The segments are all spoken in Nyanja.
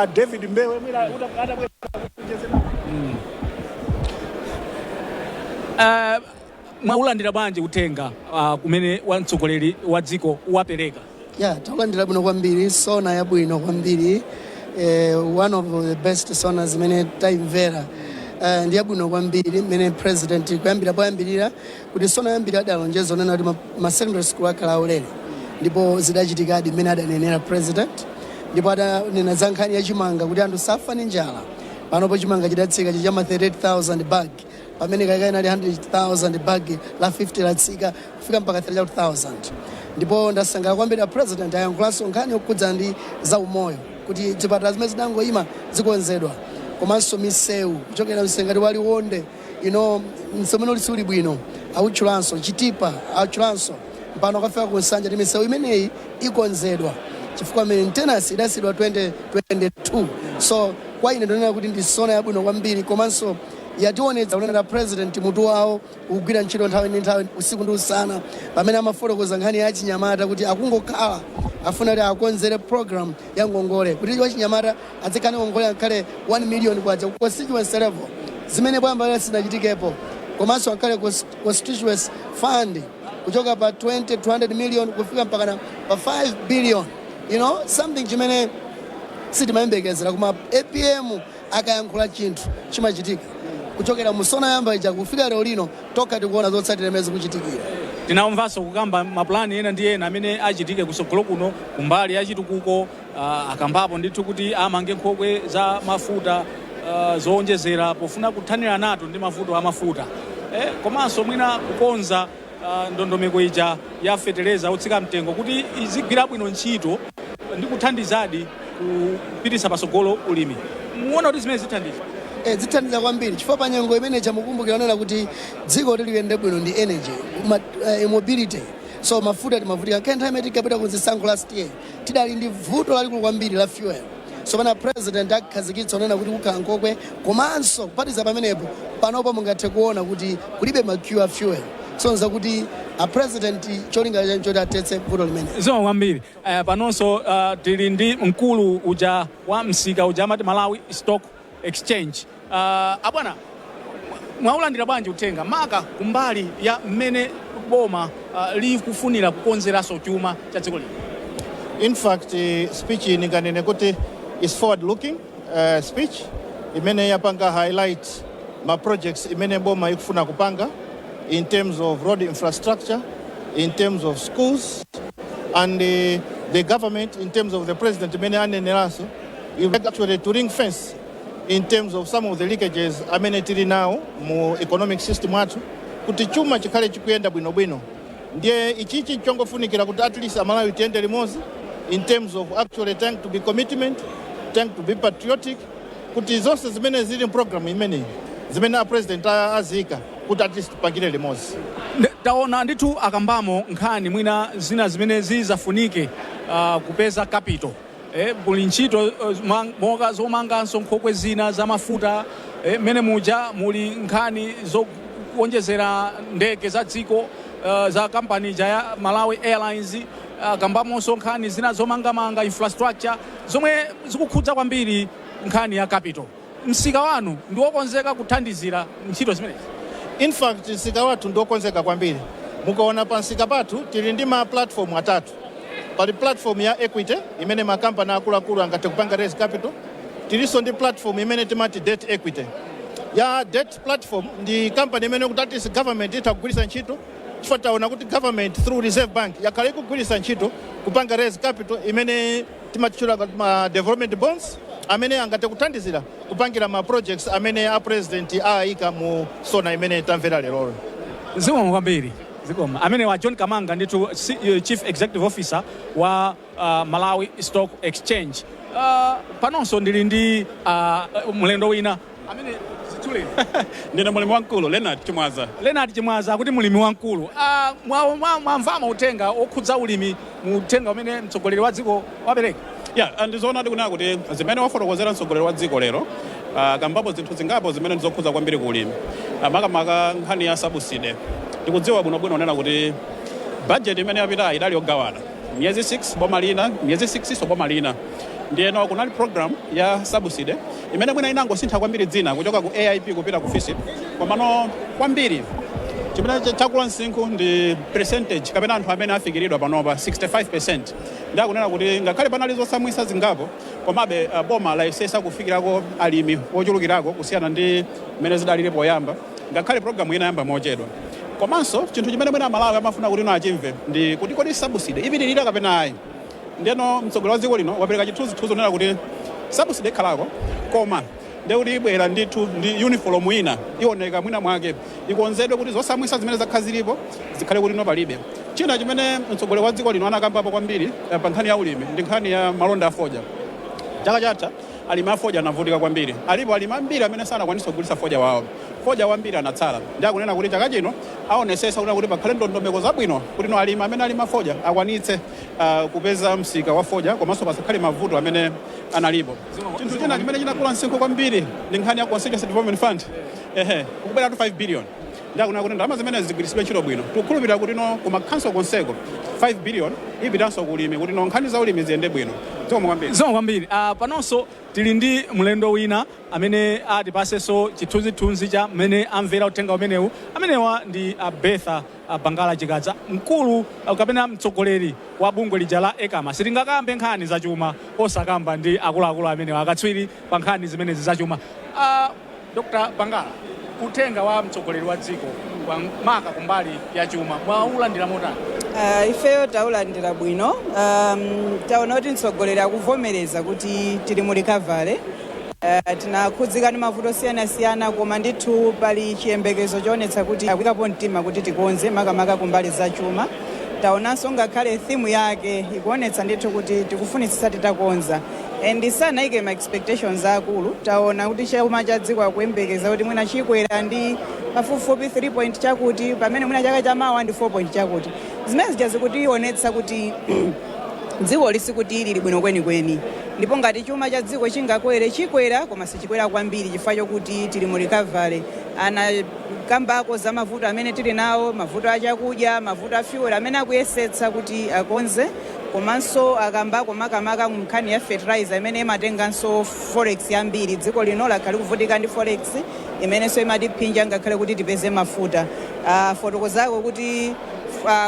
David Mbewe mwina atabwera kucheze nawo. Mwaulandira bwanji uthenga kumene wa mtsogoleri wa dziko wapereka? Ya, taulandira bwino kwambiri. SONA yabwino kwambiri, one of the best SONA zimene taimvera. Ndi yabwino kwambiri mmene president kuyambira poyambirira kuti SONA yoyambira adalonjeza onena kuti ma secondary school akhala aulere, ndipo zidachitikadi mmene adanenera president. Ndipo adanena za nkhani ya chimanga kuti anthu safa ndi njala. Panopo chimanga chidatsika chichama 38,000 bag, pamene kalekale inali 100,000 bag la 50, latsika kufika mpaka 32,000. Ndipo ndasangalala kwambiri a president ayankhulanso nkhani yokhudza ndi zaumoyo, kuti zipatala zimene zidangoyima zikonzedwa, komanso misewu, kuchokera msewu ngati wa Liwonde ino, msewu umene uli suli bwino awutchulanso, Chitipa awutchulanso, mpano akafika ku Nsanja, ndi misewu imeneyi ikonzedwa chifukwa maintenance idasidwa 2022. So kwa ine ndionera kuti ndi SONA yabwino kwambiri, komanso yationetsa kunena president mutu wawo ukugwira ntchito nthawi ndi nthawi, usiku ndi usana. Pamene amafotokoza nkhani ya chinyamata kuti akungokhala, afuna kuti akonzere program ya ngongole kuti wachinyamata adzikhala ndi ngongole akhale 1 million kwacha ku constituency level, zimene poyamba sizinachitikepo, komanso akhale constituency fund kuchoka pa 20 200 million kufika mpakana pa 5 billion, something chimene sitimayembekezera. Koma APM akayankhula chinthu chimachitika. Kuchokera mu SONA yamba ija kufika lero lino, tokha tikuona zotsatira imene zikuchitikira. Tinamvanso kukamba mapulani ena ndi ena amene achitike kusogolo kuno kumbali ya chitukuko. Akambapo ndithu kuti amange nkhokwe za mafuta zowonjezera pofuna kuthanira nato ndi mavuto a mafuta, komanso mwina kukonza ndondomeko ija ya feteleza otsika mtengo kuti izigwira bwino ntchito ndi kuthandizadi kupititsa patsogolo ulimi. Muona kuti zimene zithandiza? Zithandiza kwambiri, chifukwa pa nyengo imene chamukumbukira onena kuti dziko liliyende bwino ndi energy, mobility, so mafuta timavutika. Nkhe nthawi imene tinkapita ku zisankho last year tidali ndi vuto lalikulu kwambiri la fuel. So pana president akhazikitsa onena kuti kukhala nkhokwe, komanso kupatiza pamenepo, panopo mungathe kuona kuti kulibe ma queue a fuel, so nzakuti a president cholinga chacho choti athetse vuto limene. Zikomo kwambiri. Panonso tili ndi mkulu uja wa msika uja amati Malawi Stock Exchange. Abwana, mwaulandira bwanji uthenga, maka kumbali ya mmene boma likufunira kukonzeranso chuma cha dziko lino? In fact, speech iyi ndinganene kuti is forward looking speech imene yapanga highlight ma projects imene boma ikufuna kupanga in terms of road infrastructure, in terms of schools, and the government, in terms of the president imene aneneranso, you actually to ring fence in terms of some of the leakages amene tili nawo mu economic system athu kuti chuma chikhale chikuyenda bwinobwino. Ndiye ichichi chongofunikira kuti at least Amalawi tiyende limodzi in terms of actually trying to be commitment, trying to be patriotic, kuti zonse zimene zili program imeneyi zimene a president aziyika kuti at least tipangire limodzi. Taona ndithu akambamo nkhani mwina zina zimene zizafunike kupeza capital. Muli ntchito monga zomanganso nkhokwe zina za mafuta, mmene muja muli nkhani zokuonjezera ndege za dziko, za kampani ija ya Malawi Airlines. Kambamonso nkhani zina zomangamanga infrastructure zomwe zikukhudza kwambiri nkhani ya capital. Msika wanu ndi wokonzeka kuthandizira ntchito zimenezi? In fact, msika wathu ndiokonzeka kwambiri. Mukaona pa msika pathu tili ndi ma platform atatu. Pali platform ya equity imene makampani akuluakulu angathe kupanga raise capital. Tilinso ndi platform imene timati debt equity. Ya debt platform ndi company imene kuti at least government itha kugwiritsa ntchito, chifukwa taona kuti government through Reserve Bank yakhala ikugwiritsa ntchito kupanga raise capital imene timatchula ngati ma development bonds amene angathe kuthandizira kupangira ma projects amene a president ayika mu SONA imene tamvera lerolo. Zikomo kwambiri, zikomo. Amene wa John Kamanga ndithu, chief executive officer wa Malawi Stock Exchange. Panonso ndili ndi mlendo wina amene zitchuleni. Ndine mulimi wamkulu Leonard Chimwaza. Leonard Chimwaza, akuti mulimi wamkulu. Mwamvamo uthenga okhudza ulimi mu uthenga umene mtsogoleri wa dziko wapereka? Ya, ndizoona ndikunena kuti zimene wafotokozera mtsogoleri wa dziko lero, kambapo zinthu zingapo zimene ndizokhudza kwambiri ku ulimi, makamaka nkhani ya subsidy. Tikudziwa bwinobwino kunena kuti budget imene yapitayi idali yogawana miyezi 6 boma lina, miyezi 6 so boma lina. Ndiyeno kunali program ya subsidy imene mwina inangosintha kwambiri dzina kuchoka ku AIP kupita ku FISP, komano kwambiri chimene chakula msinkhu ndi percentage kapena anthu amene afikiridwa panopa 65. Ndakunena kuti ngakhale panali zosamwisa zingapo, komabe boma layesesa kufikirako alimi ochulukirako kusiyana ndi mmene zidalili poyamba, ngakhale programu inayamba mochedwa. Komanso chinthu chimene mwina Malawi amafuna kuti ino achimve ndi kuti kodi subsidy ipitirira kapena ayi? Ndeno mtsogoleri wa dziko lino wapereka chithunzithunzi onena kuti subsidy ikhalako, koma ndekuti ibwera ndithu ndi uniform ina, ioneka mwina mwake ikonzedwe kuti zosamwisa zimene zakhala zilipo zikhale kuti ino palibe. China chimene mtsogoleri wa dziko lino anakambapo kwambiri pa nkhani ya ulimi ndi nkhani ya malonda a fodya. Chaka chatha alimi a fodya anavutika kwambiri. Alipo alimi ambiri amene sanakwanise kugulitsa fodya wawo, fodya wambiri anatsala. Ndi akunena kuti chaka chino aonesesa kunena kuti pakhale ndondomeko zabwino kuti no alimi amene alima fodya akwanitse kupeza msika wa fodya, komanso pasakhale mavuto amene analipo. Chinthu china chimene chinakula msinkhu kwambiri ndi nkhani ya Constituency Development Fund. Ehe, kukubweratu 5 billion. Ndakunena kuti ndalama zimene zigwiritsidwe ntchito bwino. Tikukhulupirira kuti no kuma council konseko 5 billion ipitanso kulimi kuti no nkhani za ulimi ziyende bwino. Zikomo kwambiri. Zikomo kwambiri. Panonso tili ndi mlendo wina amene atipasenso chithunzithunzi cha mmene amvera uthenga umenewu. Amenewa ndi a Betha Bangala Chikadza, mkulu kapena mtsogoleri wa bungwe lija la ECAMA. Sitingakambe nkhani zachuma osakamba ndi akuluakulu amenewa, akatswiri pa nkhani zimenezi zachuma. Dr Bangala, uthenga wa mtsogoleri wa dziko kwa maka kumbali ya chuma mwaulandira motani? Ifeyo taulandira bwino. Taona kuti mtsogoleri akuvomereza kuti tili mu recovery. Tinakhudzika ndi mavuto osiyanasiyana, koma ndithu pali chiyembekezo choonetsa kuti akuyikapo mtima kuti tikonze, makamaka kumbali za chuma. Taonanso ngakhale theme yake ikuonetsa ndithu kuti tikufunitsitsa titakonza, and sanayike ma expectations akulu. Taona kuti chuma cha dziko akuyembekeza kuti mwina chikwera ndi pafupifupi 3 point chakuti, pamene mwina chaka chamawa ndi 4 point chakuti. Zimene zija zikutionetsa kuti dziko lisikuti lili bwino kwenikweni, ndipo ngati chuma cha dziko chingakwere, chikwera, koma sichikwera kwambiri chifukwa chokuti tili mu recovery. Anakambako za mavuto amene tili nawo, mavuto a chakudya, mavuto a fuel amene akuyesetsa kuti akonze, komanso akambako makamaka nkhani ya fertilizer imene imatenganso forex yambiri. Dziko lino lakhala likuvutika ndi forex imenenso imatiphinja ngakhale kuti tipeze mafuta. Fotokozako kuti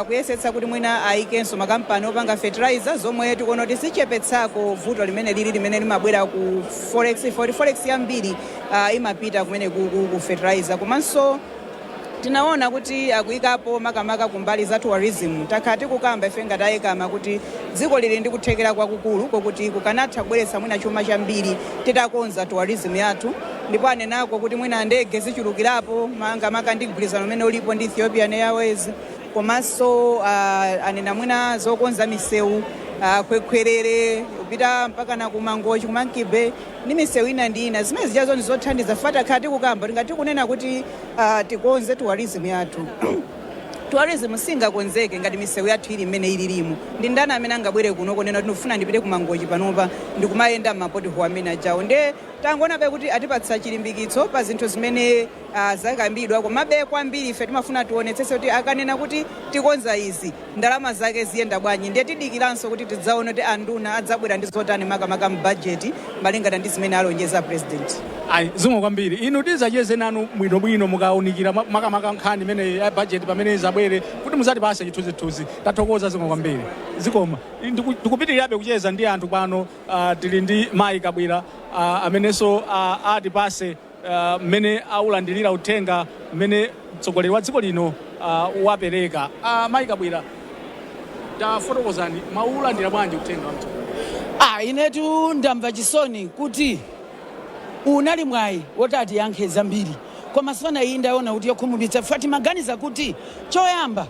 kuyesetsa kuti mwina ayikenso makampani opanga fertilizer, zomwe tikuona kuti sichepetsako vuto limene lili limene limabwera ku forex, for forex yambiri imapita kumene ku fertilizer. Komanso tinaona kuti akuyikapo makamaka kumbali za tourism. Takhala tikukamba ife ngati a ECAMA kuti dziko lili ndi kuthekera kwakukulu kokuti kukanatha kubweretsa mwina chuma chambiri titakonza tourism yathu, ndipo anenako kuti mwina ndege zichulukirapo, makamaka ndi mgwirizano umene ulipo ndi Ethiopian Airways. Komanso anena mwina zokonza misewu, Khwekhwerere kupita mpaka na kuMangochi, kuMonkey Bay, ndi misewu ina ndi ina. Zimene zijazo ndi zothandiza. Takhala tikukamba ngati tikunena kuti tikonze tourism yathu, tourism singakonzeke ngati misewu yathu ili mmene ililimu. Ndi ndani amene angabwere kuno kunena kuti ndikufuna ndipite kuMangochi panopa ndikumayenda m'mapothole amene ajawo? Nde tangonabe kuti atipatsa chilimbikitso pa zinthu zimene zakambidwa, komabe kwambiri ife timafuna tionetsetse kuti akanena kuti tikonza izi, ndalama zake ziyenda bwanji? Ndiye tidikiranso kuti tidzaone kuti anduna adzabwera ndi zotani, makamaka mbajeti, malingana ndi zimene alonjeza President. Ayi, zikomo kwambiri. Inu tizacheze nanu bwinobwino mukaunikira makamaka nkhani imene ya budget pamene izabwere, kuti muzatipase chithunzithunzi. Tathokoza, zikomo kwambiri, zikomo. Ndikupitirirabe kucheza ndi anthu pano. Tili ndi Mayi Kabwira amenenso atipase mmene aulandirira uthenga mmene mtsogoleri wa dziko lino wapereka. Mayi Kabwira, tafotokozani, mwaulandira bwanji uthenga wa mtsogoleri? Ah, inetu ndamva chisoni kuti unali mwayi woti atiyankhe zambiri, koma SONA iyi ndaona kuti yokhumudwitsa, chifukwa timaganiza kuti choyamba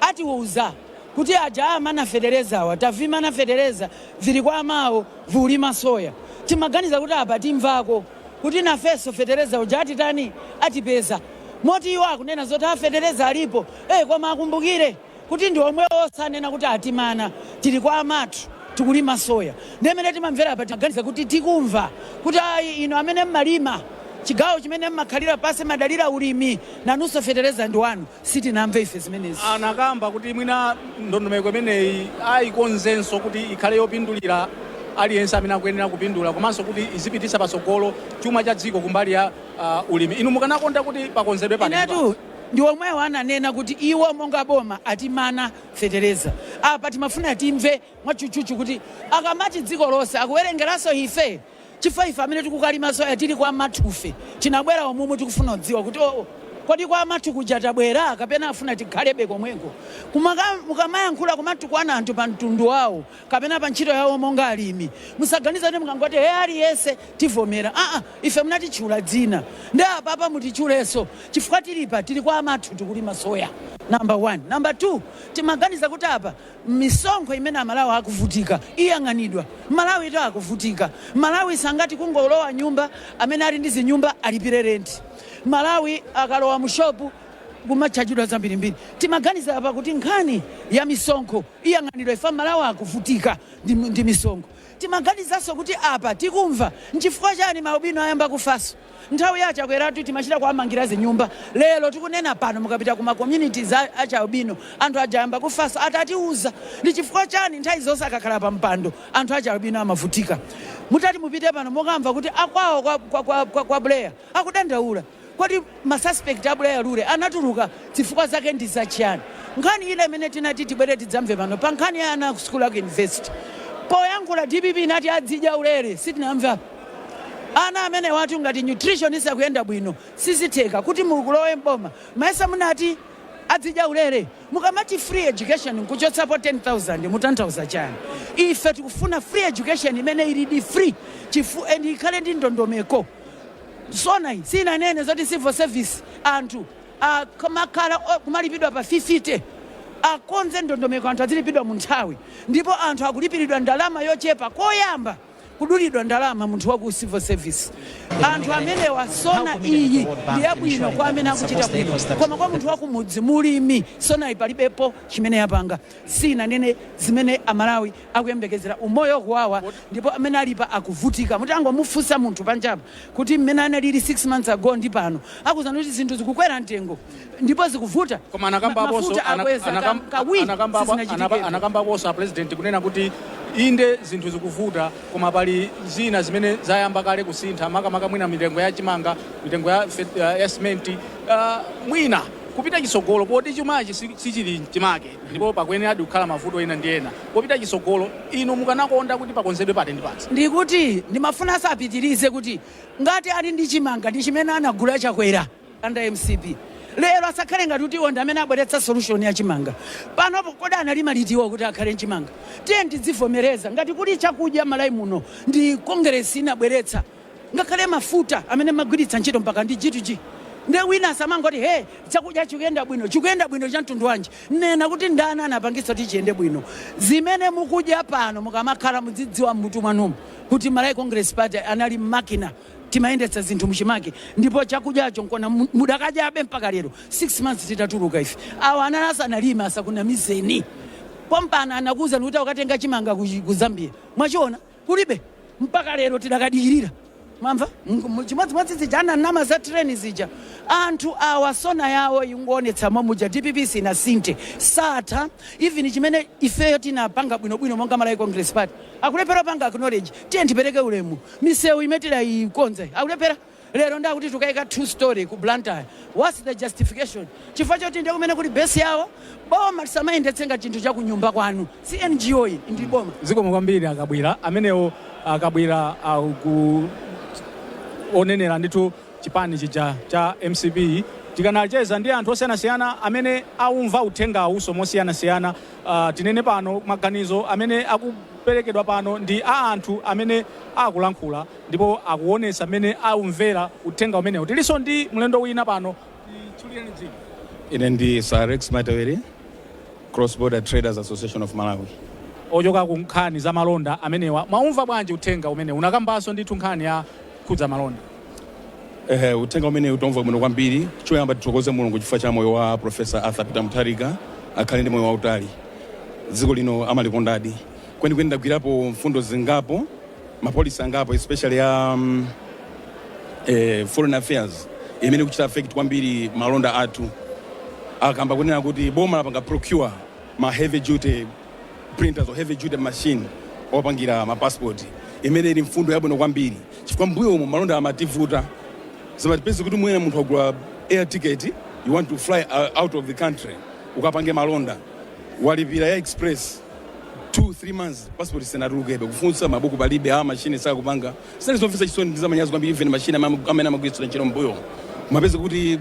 atiwuza kuti aja amana feterezawa tavimana fetereza vili kwa amawo vulima soya. Timaganiza kuti apa timvako kuti nafenso fetereza uja atitani, atipeza, moti iwo akunena zoti afetereza alipo, koma akumbukire kuti ndi omwe osanena kuti atimana tili kwa amathu tikulima soya. Ndimene timamvera apa, timaganiza kuti tikumva kuti ayi, ino amene mmalima chigawo chimene mmakhalira pasi madalira ulimi, nanunso fetereza ndi wanu. Sitinamve ife zimenezi. Anakamba kuti mwina ndondomeko imeneyi ayikonzenso kuti ikhale yopindulira. Aliyense amene akuyenera kupindula, komanso kuti izipitisa patsogolo chuma cha dziko kumbali ya ulimi. Inu mukanakonda kuti pakonzedwe pati? Inetu ndi omwewo ananena kuti iwo monga boma atimana fetereza. Apa timafuna timve mwatchutchutchu kuti akamati dziko lonse, akuwerengeranso ife, chifukwa ife amene tikukalima soya tili kwa mathufe, tinabwera omumwe tikufuna kudziwa kuti oo, kodi kwa mathu kuja tabwera kapena afuna tikhalebe komweko? Mukamayankhula kumatukwana anthu pa mtundu wawo kapena pa ntchito yawo monga alimi, musaganize kuti mukangoti, "He, aliyense," tivomera. Aa, ife munatitchula dzina, ndi apapa mutitchulenso, chifukwa tilipa tili kwa amathu, tikulima soya, number one. Number two, timaganiza kuti apa misonkho imene Amalawi akuvutika iyang'anidwa. Malawi to akuvutika. Malawi sangati kungolowa nyumba, amene ali ndi zinyumba alipire renti. Malawi akalowa mu shopu kumatchajidwa zambirimbiri. Timaganiza apa kuti nkhani ya misonkho iyang'anidwa, ifa Malawi akuvutika ndi misonkho. Timaganizanso kuti apa tikumva nchifukwa chani maalubino ayamba kufaso. Nthawi ya Chakweratu timachita kuamangira zinyumba. Lero tikunena pano, mukapita kuma communities achialubino, anthu aja ayamba kufaso. Atatiuza ndi chifukwa chani nthawi zonse akakhala pa mpando anthu achialubino amavutika. Mutati mupite pano, mukamva kuti akwawo kwa Buleya akudandaula. Kodi masuspect a Buleya Lule anatuluka, zifukwa zake ndi zachiyani? Nkhani ina imene tinati tibwere tidzamve pano, pa nkhani ya ana ku sukulu aku university, poyankhula DPP inati adzidya ulere. Sitinamve. Ana amene watu ngati nutrition isakuyenda bwino, sizitheka kuti mukulowe mboma. Maesa munati adzidya ulere? Mukamati free education nkuchotsapo 10,000, mutanthauza chani? Ife tikufuna free education imene ilidi free chifu and ikhale ndi ndondomeko. SONA iyi sinanene zoti civil service anthu kumakhala kumalipidwa pa 50. Akonze ndondomeko, anthu azilipidwa mu nthawi, ndipo anthu akulipiridwa ndalama yochepa. Koyamba kudulidwa ndalama munthu wa ku civil service. Anthu amenewa, SONA iyi ndi yabwino kwa amene akuchita bwino, koma kwa munthu wakumudzi, mulimi, SONA iyi palibepo chimene yapanga. Sinanene zimene Amalawi akuyembekezera. Umoyo kuwawa, ndipo amene alipa akuvutika. Mutangomufunsa munthu panjapa kuti mmene analili 6 months ago ndi pano, akuzana kuti zinthu zikukwera mtengo ndipo zikuvuta. Koma anakambaponso Mafuta akweza kawiri, sizinachitikepo. Anakambaponso a president kunena kuti inde, zinthu zikuvuta, koma pali zina zimene zayamba kale kusintha, makamaka mwina mitengo ya chimanga, mitengo ya simenti. Mwina kupita chitsogolo, poti chumachi sichili mchimake ndipo pakuyeneradi kukhala mavuto ena ndi ena, popita chitsogolo inu mukanakonda kuti pakonzedwe pati ndi pati? Ndikuti ndimafunanso apitirize kuti ngati ali ndi chimanga ndi chimene anagula Chakwera under MCP, lero asakhale ngati kuti iwo ndi amene abweretsa solution ya chimanga panopo. Kodi analima litiwo kuti akhale mchimanga? Tiye tidzivomereza, ngati kuli chakudya Malawi muno ndi Kongeresi inabweretsa, ngakhale mafuta amene magwiritsa ntchito mpaka ndi G2G. Nde wina asamangoti, "He, chakudya chikuyenda bwino." Chikuyenda bwino cha mtundu wanji? Nena kuti ndani anapangitsa kuti chiyende bwino. Zimene mukudya pano, mukamakhala mudzidziwa mmutu mwanumu kuti Malawi Congress Party anali makina, timayendetsa zinthu muchimake, ndipo chakudyacho nkona mudakadyabe mpaka lero, 6 months titatuluka ife. Awa anali asanalime, asakunamizeni. Pompana anakuwuzani kuti ukatenga chimanga ku Zambia, mwachiona kulibe mpaka lero, tidakadikirira. Mwamva? Chimodzimodzi zija ananama za treni zija. Anthu awa SONA yawo ingoonetsa momuja DPP sinasinthe, satha. Even chimene ifeyo tinapanga bwinobwino monga Malawi Congress Party, akulephera panga acknowledge. Tiye tipereke ulemu. Misewu imene tidayikonza akulephera. Lero ndakuti tukayika two story ku Blantyre. What's the justification? Chifukwa choti ndiye kumene kuli base yawo. Boma tisamayendetse ngati chinthu cha kunyumba kwanu. Si NGO iyi, ndi boma. Zikomo kwambiri, Akabwira. Amenewo Akabwira aku onenera ndithu chipani chija cha MCP. Tikanacheza ndi anthu osiyanasiyana amene aumva uthengawu mosiyanasiyana. Tinene pano maganizo amene akuperekedwa pano ndi a anthu amene akulankhula ndipo akuonetsa amene aumvera uthenga umenewu. Tilinso ndi mlendo wina pano. Titchulireni dzina. Ine ndi Sir Rex Matewere, Cross Border Traders Association of Malawi. Ochoka ku nkhani za malonda amenewa, mwaumva bwanji uthenga umene unakambanso ndithu nkhani ya khudza malonda? Uthenga umene utamva bwino kwambiri. Choyamba tithokoze Mulungu chifukwa cha moyo wa Professor Arthur Peter Mutharika, akhale ndi moyo wautali. Dziko lino amalikondadi. Kwenikweni ndagwirapo mfundo zingapo, mapolicy angapo, especially ya foreign affairs imene kuchita affect kwambiri malonda athu. Akamba kunena kuti boma lapanga procure ma heavy duty printers or heavy duty machine. opangira mapasipoti, imene ili mfundo yabwino kwambiri, chifukwa mbuyo umo malonda amativuta. Zimatipeza kuti mwina munthu agula air ticket, you want to fly out of the country ukapange malonda, walipira ya express, 2, 3 months passport sinatulukebe. Kufunsa, mabuku palibe, a machine sakupanga. Sinali zomvetsa chisoni ndi zamanyazi kwambiri. Even machine amene amagwiritsidwa ntchito mbuyo, mapeza kuti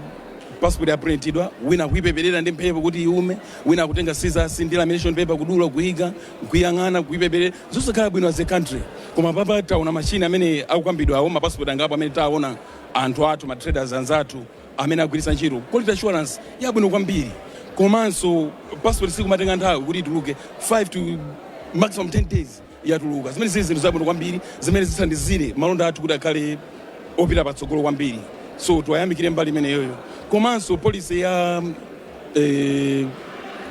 passport yaprintidwa, wina kuipeperera ndi mphepo kuti iume, wina akutenga scissors ndi lamination paper kudula, kuyika, kuyang'ana, kuipeperera. Zosakhala bwino as a country. Koma papa taona machine amene akukambidwa awo, mapassport angapo amene taona anthu athu, ma traders anzathu amene agwiritsa ntchito, quality assurance yabwino kwambiri. Komanso passport sikumatenga nthawi kuti ituluke, 5 to maximum 10 days yatuluka, zimene zili zinthu zabwino kwambiri zimene zithandizire malonda athu kuti akhale opita patsogolo kwambiri. So tiwayamikire mbali imeneyoyo. Komanso policy ya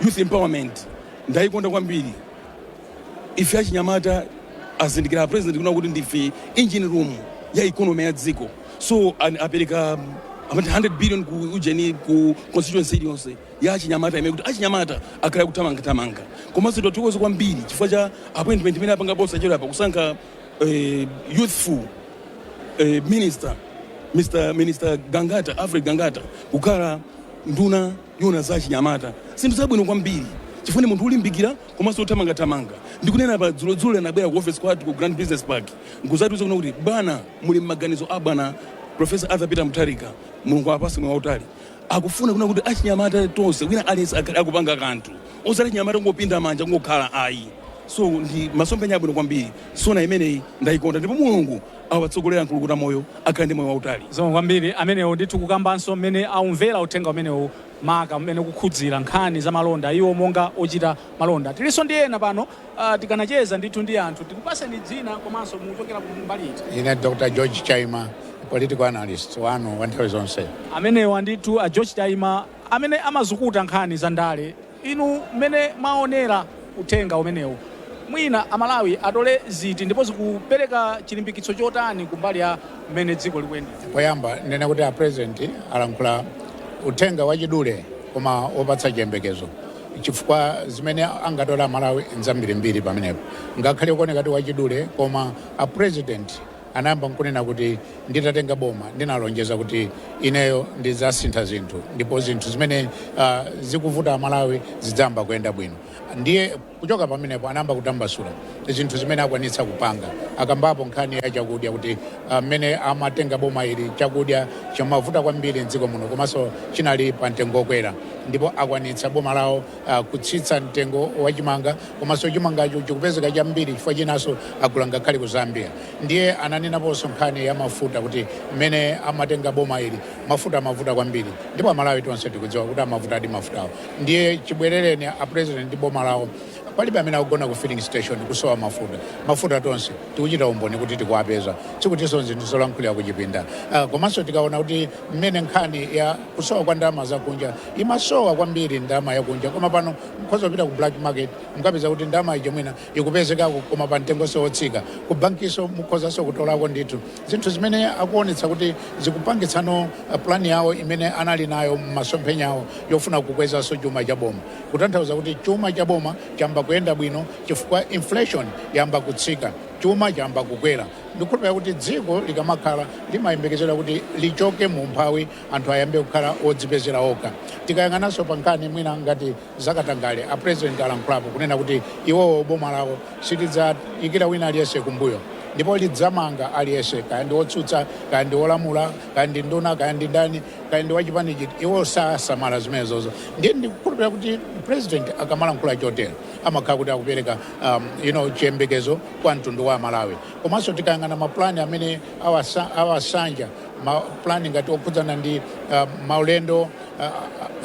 youth empowerment ndayikonda kwambiri. Ife achinyamata, azindikira president kuna kuti ndife engine room ya economy ya dziko. So apereka amati 100 billion ku ujeni, ku constituency iliyonse ya achinyamata, imene kuti achinyamata akhale akuthamangathamanga. Komanso tathokoza kwambiri chifukwa cha appointment imene apanga posachedwa apa, kusankha youthful minister, Mr. Minister Gangata, Alfred Gangata, kukhala nduna yona za achinyamata. Zinthu zabwino kwambiri chifukwa ndi munthu ulimbikira komanso uthamangathamanga. Ndikunena pa dzulodzulo anabwera ku office kwathu ku Grand Business Park nkuzatiuza kuna kuti, "Bwana, muli m'maganizo a bwana Professor Arthur Peter Mutharika, Mulungu apase moyo wautali, akufuna kuna kuti achinyamata tonse, wina aliyense akhale akupanga kanthu, osati achinyamata kungopinda manja, kungokhala ayi." So ndi masomphenya abwino kwambiri. SONA imeneyi ndayikonda, ndipo Mulungu awatsogolera Mkulukuta Moyo, akhale ndi moyo wautali. Zikomo kwambiri. Amenewo ndithu kukambanso mmene aumvera uthenga umenewu, maka mmene kukhudzira nkhani za malonda, iwo monga ochita malonda. Tilinso ndi ena pano, tikanacheza ndithu ndi anthu. Tikupaseni dzina komanso muchokera ku mbali iti? Ine Dr George Chaima, political analyst wanu wa nthawi zonse. Amenewa ndithu a George Chaima amene amazukuta nkhani za ndale. Inu mmene mwaonera uthenga umenewu, mwina Amalawi atole ziti ndipo zikupereka chilimbikitso chotani kumbali ya mmene dziko likuyendera? Poyamba ndinene kuti a president alankhula uthenga wachidule koma wopatsa chiyembekezo, chifukwa zimene angatola Amalawi nzambirimbiri pamenepo. Ngakhale kuoneka kuti wachidule, koma a president anayamba nkunena kuti, "Nditatenga boma ndinalonjeza kuti ineyo ndidzasintha zinthu, ndipo zinthu zimene zikuvuta Amalawi zidzayamba kuyenda bwino." Ndiye kuchoka pamenepo anayamba kutambasula zinthu zimene akwanitsa kupanga. Akambapo nkhani ya chakudya, kuti mmene amatenga boma ili chakudya chimavuta kwambiri mdziko muno komanso chinali pa mtengo wokwera, ndipo akwanitsa boma lawo kutsitsa mtengo wa chimanga, komanso chimangacho chikupezeka chambiri chifukwa chinanso agula ngakhale ku Zambia. Ndiye ananenaponso nkhani ya mafuta, kuti mmene amatenga boma ili mafuta amavuta kwambiri, ndipo Amalawi tonse tikudziwa kuti amavuta adi mafutawo. Ndiye chibwerereni a president ndi boma lawo, palibe amene akugona ku filling station kusowa mafuta. Mafuta tonse tikuchita umboni kuti tikuwapeza, sikutinso zinthu zolankhulira kuchipinda. Komanso tikaona kuti mmene nkhani ya kusowa kwa ndalama zakunja, imasowa kwambiri ndalama yakunja, koma pano mukhoza kupita ku black market mukapeza kuti ndalama ija mwina ikupezekako koma pa mtengo wotsika. Ku bankiso mukhozanso kutolako ndithu. Zinthu zimene akuonetsa kuti zikupangitsano plan yawo imene anali nayo m'masomphenya awo yofuna kukwezanso chuma cha boma, kutanthauza kuti chuma cha boma chamba kuyenda bwino chifukwa inflation yamba kutsika, chuma chamba kukwera. Ndikukhulupirira kuti dziko likamakhala limayembekezera kuti lichoke mu umphawi, anthu ayambe kukhala odzipezera okha. Tikayang'ananso pa nkhani mwina ngati zakatangale, a president alankhulapo kunena kuti iwowo boma lawo silidzayikira wina aliyense kumbuyo, ndipo lidzamanga aliyense, kaya ndi wotsutsa, kaya ndi wolamula, kaya ndi nduna, kaya ndi ndani, kaya ndi wachipani chiti, iwo sasamala zimenezozo. Ndiye ndikukhulupirira kuti president akamalankhula chotero amakhala kuti akupereka chiyembekezo kwa mtundu wa Malawi. Komanso tikayang'ana maplani amene awasanja, maplani ngati okhudzana ndi maulendo,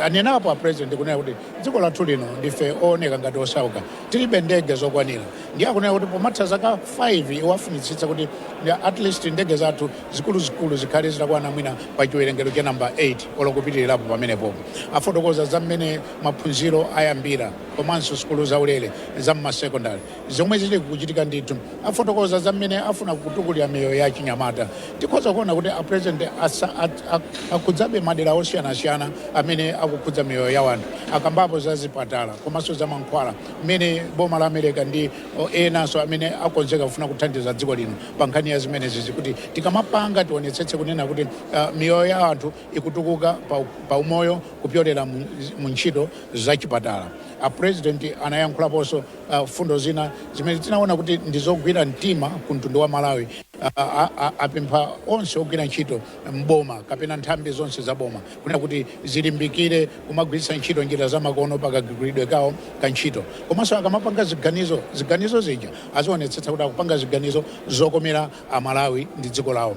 anenapo a president kunena kuti dziko lathu lino ndife ooneka ngati osauka, tilibe ndege zokwanira. Ndiye akunena kuti pomatha zaka 5 iwo afunitsitsa kuti At least ndege zathu zikuluzikulu zikhale zitakwana mwina pa chiwerengero cha namba 8 olo kupitirirapo pamenepo. Afotokoza za mmene maphunziro ayambira komanso sukulu zaulere za mmasekondari zomwe zili kuchitika ndithu. Afotokoza za mmene afuna kutukulira miyoyo ya chinyamata. Tikhoza kuona kuti a president akhudzabe madera osiyanasiyana amene akukhudza miyoyo ya wanthu. Akambapo za zipatala komanso za mankhwala, mmene boma la America ndi enanso amene akonzeka kufuna kuthandiza dziko lino pa nkhani ya zimenezi, kuti tikamapanga tionetsetse kunena kuti miyoyo ya anthu ikutukuka pa umoyo kupyolera mu ntchito zachipatala. A president anayankhulaponso fundo zina zimene tinaona kuti ndizogwira mtima ku mtundu wa Malawi. Apempha onse ogwira ntchito mboma kapena nthambi zonse za boma kunena kuti zilimbikire kumagwiritsa ntchito njira zamakono pakagwiridwe kawo ka ntchito, komanso akamapanga ziganizo, ziganizo zija azionetsetsa kuti akupanga ziganizo zokomera Amalawi ndi dziko lawo.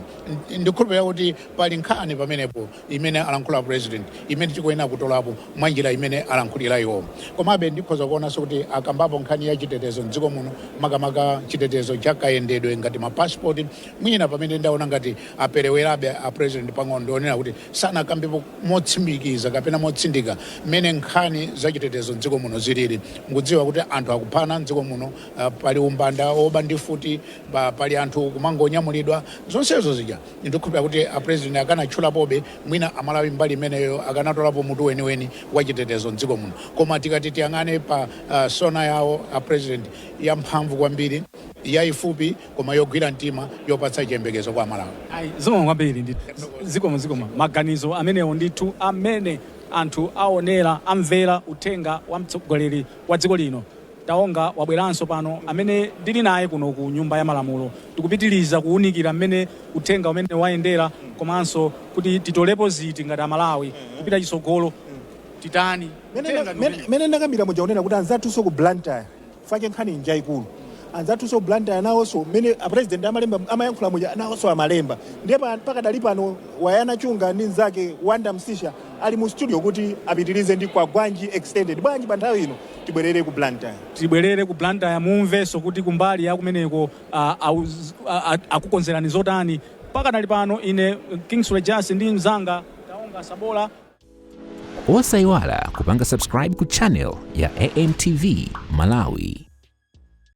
Ndikhulupirira kuti pali nkhani pamenepo imene alankhula president imene tikuyenera kutolapo mwa njira imene alankhulira iwo. Komabe ndikhoza kuonanso kuti akambapo nkhani ya chitetezo mdziko muno, makamaka chitetezo cha kayendedwe ngati mapasipoti. Mwina pamene ndaona ngati aperewerabe a president pang'ono, ndionera kuti sanakambepo motsimikiza kapena motsindika mmene nkhani za chitetezo mdziko muno zilili. Mukudziwa kuti anthu akuphana mdziko muno, pali umbanda oba ndi futi, pali anthu kumangonyamulidwa, zonsezo zija. Ndikukhulupirira kuti a president akanatchulapobe mwina Amalawi mbali imeneyo, akanatolapo mutu weniweni wa chitetezo mdziko muno. Koma tikati tiyang'ane pa SONA yawo a president, yamphamvu kwambiri, yayifupi koma yogwira mtima, yopatsa chiyembekezo kwa Amalawi. Ayi, zikomo kwambiri ndithu, zikomo, zikomo. Maganizo amenewo ndithu amene anthu aonera, amvera uthenga wa mtsogoleri wa dziko lino. Taonga wabweranso pano amene ndili naye kuno ku Nyumba ya Malamulo. Tikupitiriza kuwunikira mmene uthenga umene wayendera komanso kuti titolepo ziti ngati Amalawi kupita chitsogolo titani. Uthenga ndi umenewu. Mene ndakambira muja kunena kuti anzathunso ku Blantyre fake nkhani njayikulu, anzathunso ku Blantyre nawonso mmene a president amalemba, amayankhula muja, nawonso amalemba. Ndiye pakadali pano Wayana Chunga ndi mnzake Wanda Msisha ali mu studio kuti apitirize ndi Kwagwanji Extended. Bwanji pa nthawi ino tibwerere ku Blantyre? Tibwerere ku Blantyre, mumvenso kuti kumbali ya kumeneko akukonzerani zotani. Pakanali pano ine Kingsley Jas ndi mzanga Taonga Sabola. Osayiwala kupanga subscribe ku channel ya AMTV Malawi.